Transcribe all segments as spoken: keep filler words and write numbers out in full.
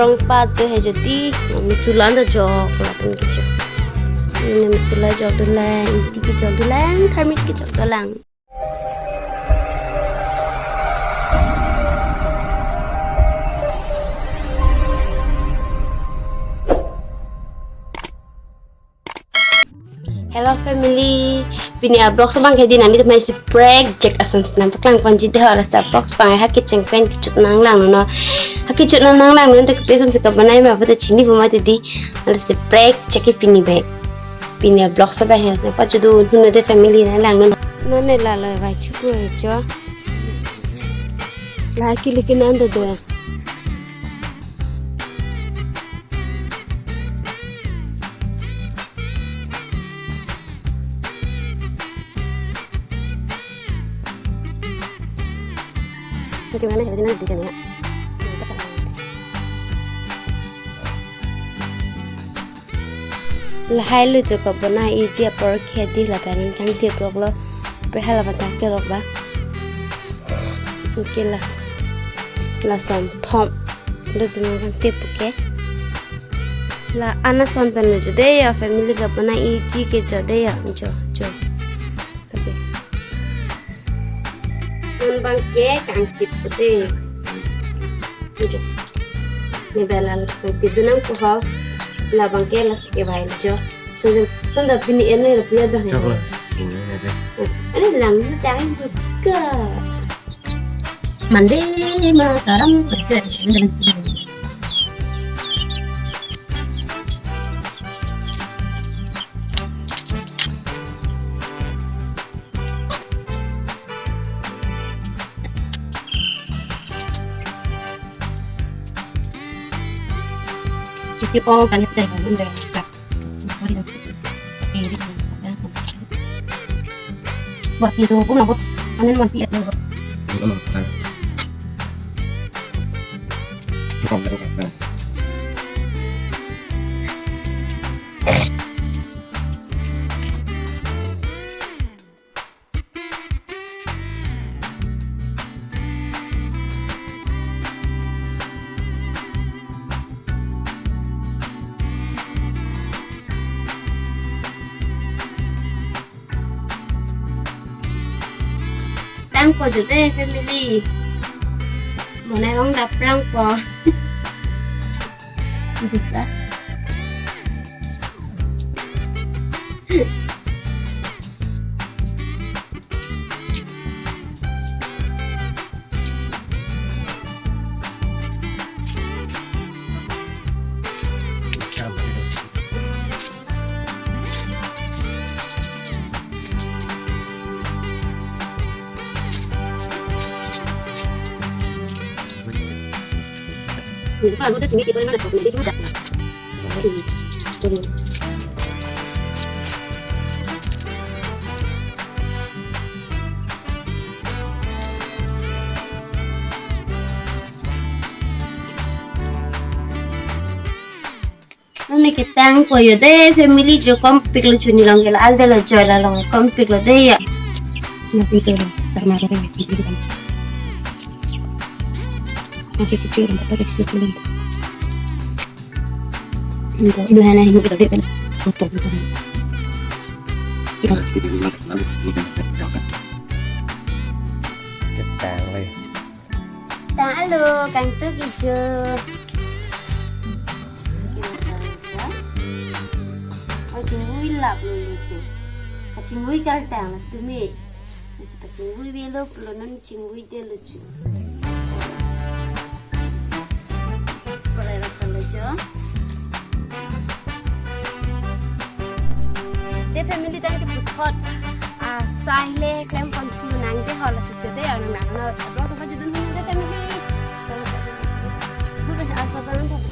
Pangpat do he jodi, masulan do jok, lapen kejok. Ini masula jok dolang, ingti kejok dolang, tharmit kejok dolang. Hello family, pini a-vlog so abang ke dei nangli tame si prank Jack ason si nangpaklang ponji dei ho, lasi a-vlog so abang ha kecheng pen kechut nanglang non. Ha kechut nanglang non, te kopi ason si kabonai ma puta chinipo mati dei, lasi prank Jack ke pini bek. Pini a-vlog so abang he, nangpachudun hunu dei family nanglang non. Non ne lalo vai chuku cho. La kili kinan do do. Ito nga na, ito na, dito na. Lahai lo jo kabonai-iji apor ke dei, lapen nangkangtip rok lo. Pe hala bata kelok ba. Oke la. Lason thom. Lo jo nangkangtip ke. La ana son pen lo jo dei ya, family kabonai-iji ke jo dei ya. Jo, jo. Oke. Non abang ke kangtip dei. Oke. Ne bela kangtip dunang ko ho. La abang ke lasi kevai jo. Sunda, sunda pini ene rupiah dah. Coba. Ini ada. Eh, lang ni cai buka. Mandi ma karam. Chiki po kanya teh, kanya teh. Sorry. Buat itu pun aku, anin mati ya. Tangpo jo dei family. Bonai long dap rangpo. Bisa. Nonke tangpo jo dei family jo, kompik lo chuni long ke la alde lo jo la long kompik lo dei ya. Na piso lo, sarma ko dei. Masih cucu orang tak ada sih belum. Ini hana ini kita deh kan. Untuk itu. Kita. Ketang lagi. Tang alo, kangtuk ijo. Oh, chingvui lap lo ijo. Kachingvui kartang la tumi. Achi kachingvui velo pulo, non chingvui dei lo jo. Pulai lap lo jo. Dei family tangte puthot, ah, sai le klem pon thu nang dei ho, lasi jo dei ya nang nang. Abang sama judun hunu dei family. Bukan apa apa nang.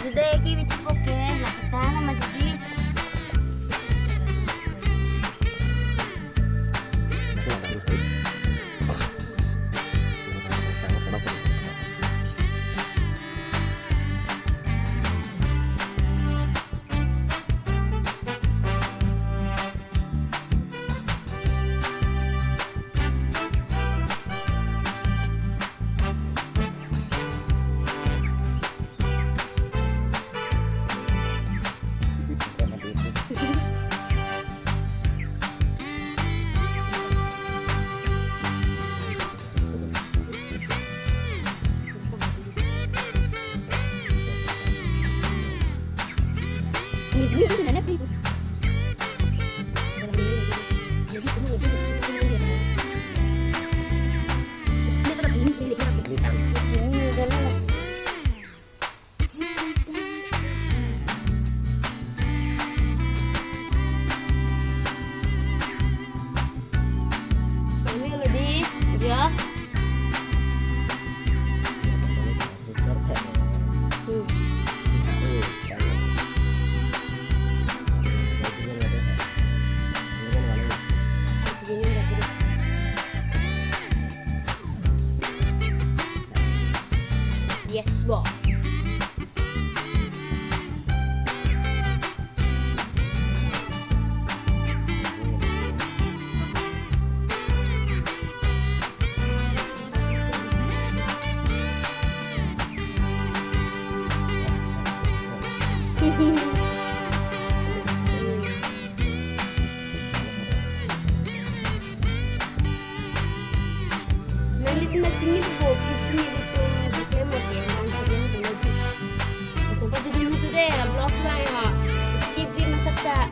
Today ki video po ke, la kita na ma jadi. Yes, boss. Nangli pina chini po, please chini po, chini po, chini po, chini po. Sampai jadi lucu deh, vlog selanjutnya. Skip di masa tak.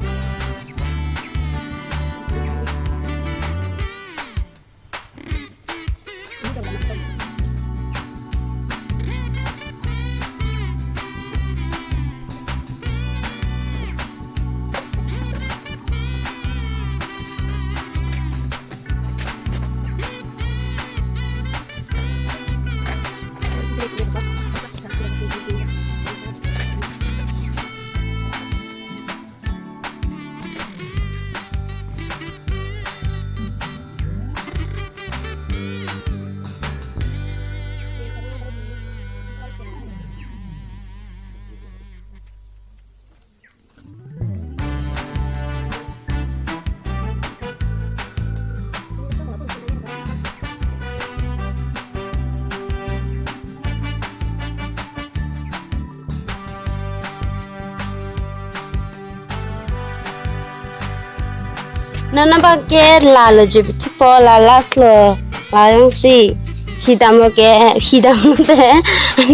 Non abang ke lalo je bithi po, la last lo, la jongsi hidam lo ke, hidam lo te,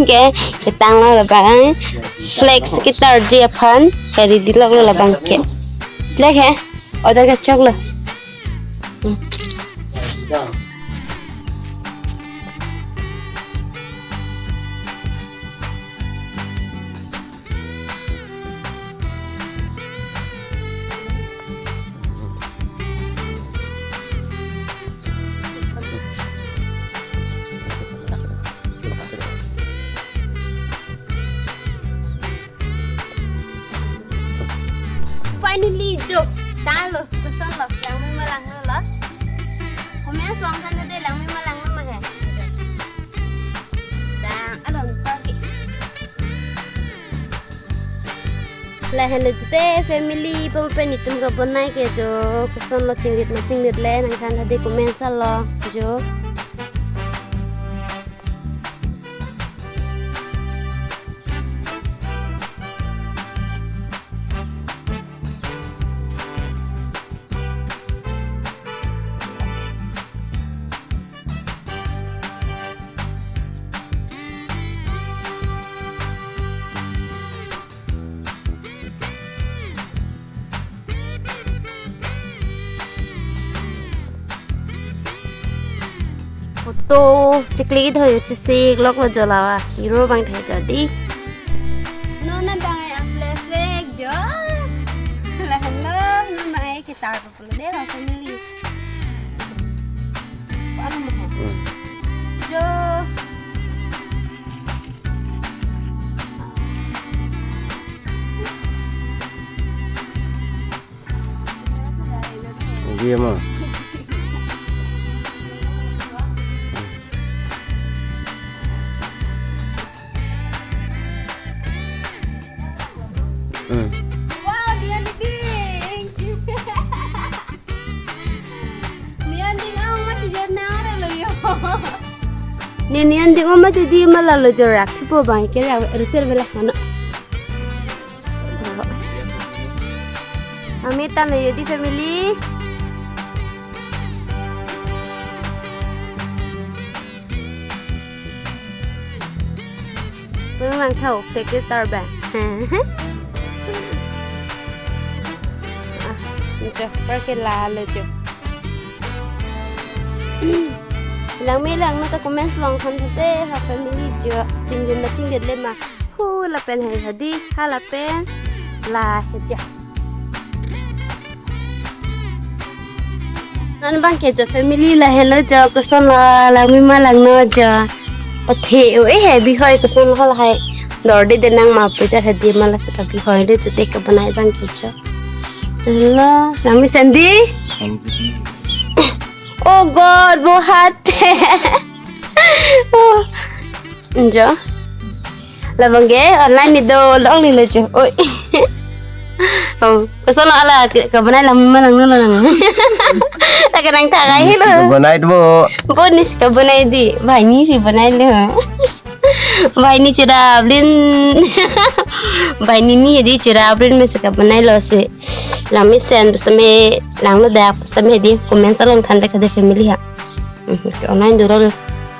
ke, ketang lo labang, flex ketarji aphan, kari di lo labang ke. Lek he, order kechok lo. Hmm. Finally, jo, tanglo, koson lo, langme ma langno lo. Comment along than de, langme ma langno ma he. Jo. Tang, alon party. Lahenlo jute family, pama pen itum kabonai ke jo, koson lo, chingrit ma chingrit le, nangthan tha de comment sa lo, jo. Photo chikli do yo, chesik lok lo jo la, hero abang thai jadi. Non abang ai a-flashback jo. Lahenlo, non abang ai ketar ko pulo de la family. Ano mo? Hmm. Jo. Iya ma. Hmm. Wow, dia di ding. Nian ding ang ma si Jonara lo yo. Ni nian ding ma di di ma lalo jorak. Thupo bang ke ra rusel bela mana. Amit tan lo yo di family. Pung lang thau, fake star ba. Ah, jo, parke lalo jo. Langme langno ta comments long than thate ha family jo. Chingdin ma chingdin le ma. Hu lapen hai hadi, ha lapen la he jo. Non bang ke jo family la helo jo, koson lo langme ma langno jo. Pathe o e he bihoi koson lo lahai. Dorde de nang ma pu ja hadi ma la seta bihoi le jo te ka banai bang ke jo. Lo, langme Sandy? Oh God, bohat. Oh. Jo. Labang ke online ni do longlelo jo. Oi. Oh, koson lo ala ke, ke banai langme ma langno lo nang. Lake nang thakai helo. Ke banai do. Bo ni ke banai di. Banai ni si banai lo. Banai ni chira blin. Banai ni di chira blin me si ke banai lo si. Langme sen basta me langlo dak basta me di comment along than dak de family ha. Mhm, ke online do lo.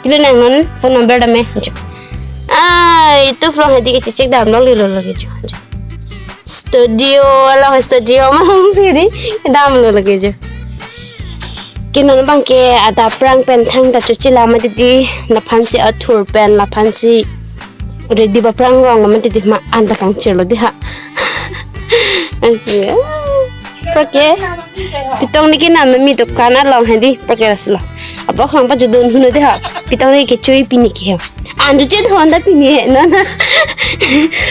Kilo nang non phone number dam me. Ai, tu from hadi ke chechek dam longlelo lake jo. Studio, along studio ma hong siri dam lo lake jo. Ke non bang ke adap prang pen thangta chochila ma di di, laphan si athur pen laphan si ready ba prang rong ma di di ma anta kangchir lo di ha. Ansi, ah, parke. Pitong ni ke nam mi dukan along hadi, parke ras lo. Apa khang pa judun hunu di ha. Pitong ni ke chui pini ke he. Anju chet honda pini he, non.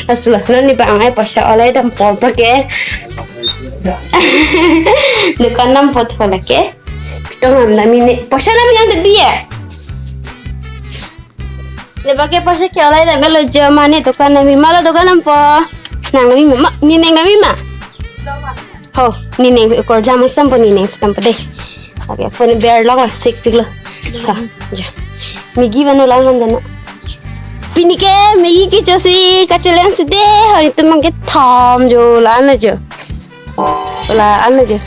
Ras lo, non ni bang ai poisa olai dam pon parke. Dukan nam pot ho lake. Pitong nam na mine. Poisa nam yang de biya. Le bang ke poisa ke olai dam lo jo mane dukan nam mi ma la dukan nam po. Nang nam mi ma, ni neng nam mi ma. Ho, ni neng ekor jam stampo ni neng stampo de. Oke, phone ber lo sik tik lo. Ka, jo. Maggi bano lang han dano. Pini ke Maggi ke chosi kacheleng si de, hari tu mang ke thom jo la ano jo. La ano jo.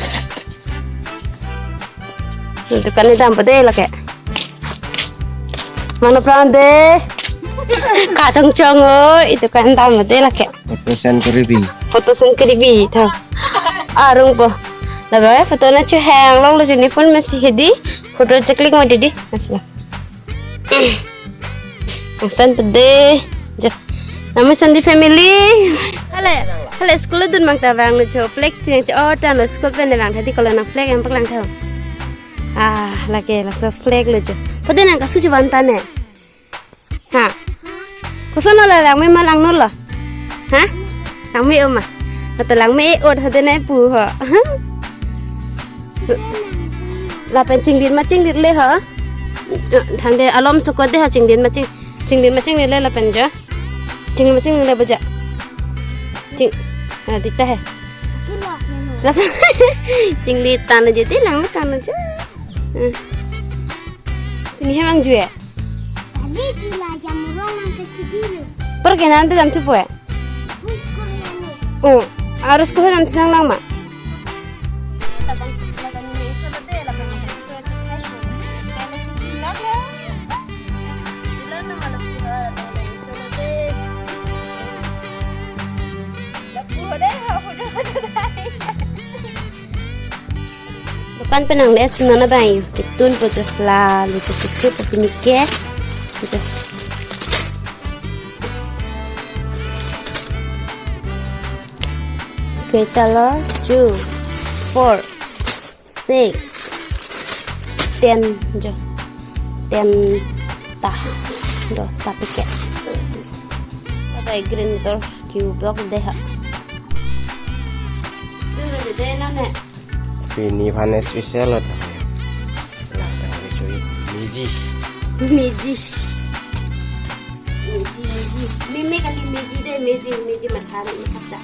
Dukan ni dam pade lake. Mano pran de. Katong chong o, itu kan dam pade lake. Photo send karibi. Photo send karibi tha. Arung po. Laba photo na chu hang long lo jeni phone ma si hedi. Photo cheklik ma didi. Asla. Angsan pede. Jo. Nami Sandy family. Hale, hale school dun mang ta vang lo jo flag chini jo, oh, tan lo school pen vang tadi kalau nang flag yang paklang tau. Ah, lake laso flag lo jo. Pede nang kasu jo van ta ne. Ha. Koson lo la langme ma langno lo. Ha? Langme o ma. Kata langme ot hade ne pu ho. Lapen chingdin ma chingdin le ho. Thang de alom soko de ho chingdin ma ching, chingdin ma chingdin le lapen jo. Chingdin ma chingdin le baja. Ching, ah, dita hai. Laso chingdin tan je ti lang tan je. Hmm. Ini hemang jue. Tadi di la jam rong nang ke Cibiru. Pergi nanti jam sepuluh ya? Bus kuliah ni. Oh, harus kuliah nanti nang lang ma. Dukan penang le sumana bang yu. Kitun po jo la lu jo kichi po pini ke. Jo. Okay, ta lo two, four, six, ten jo. Ten ta. Dos ta packet. Apa green motor Q block de ha. Dulu de na ne. Pini aphan special lo ta. Meji. Meji. Meji, meji. Meme kali meji de, meji, meji matha ni masak ta.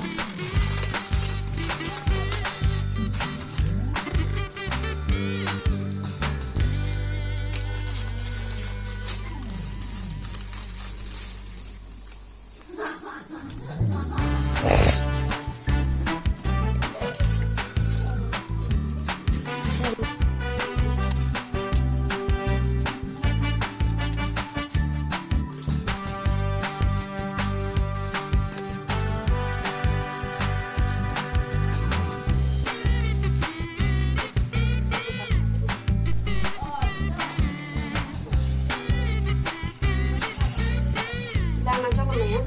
Lang na chok na ya.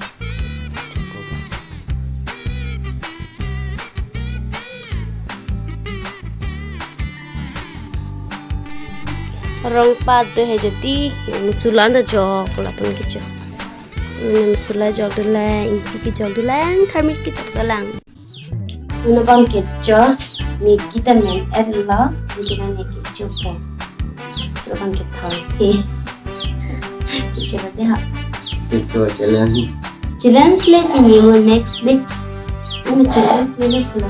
Rong pat do he jodi, masala ta jok lapen kejok. Masala jok dolang, ingti kejok dolang, tharmit kejok dolang. Nonbang kecho, Maggi ta men-et lo, Maggi nang kecho po. Nonbang kethor the. Kecho te ha. Kecho challenge. Challenge le pini mo next day. Ano challenge le le sila.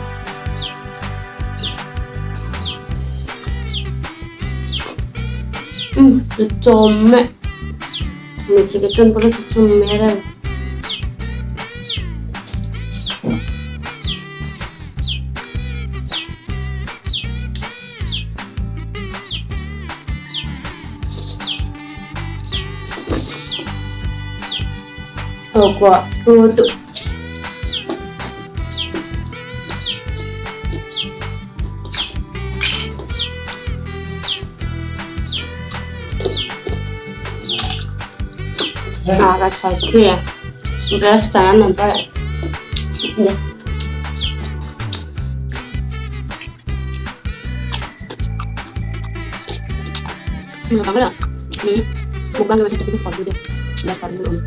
Hmm, kecho me. Mechik keton pura kecho me ra. Oh, kua, tutu. Ah, kachai khe. Best ta nampa. Ya. Hmm, bang ya. Hmm. Mukbang masih tapi kau dulu. Dah kau dulu.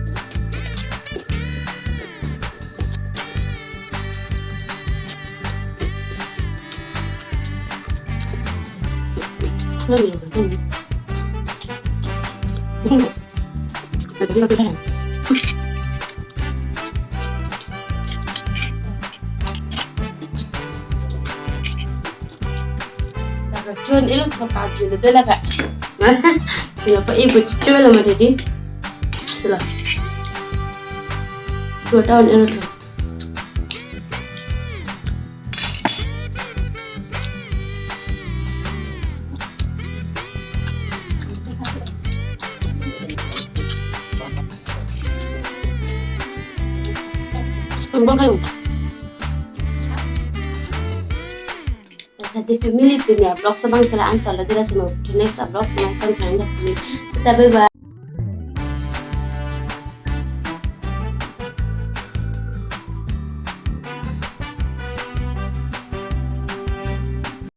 Chun ilok kapal chun itu lah kak. Kenapa ibu cucu lah mati di? Sila. Dua tahun ilok. Ang ba kayo? Sa di family pini vlog sa bang sila ang chalo dira simo to next vlog sa bang kan kan da. Bye bye.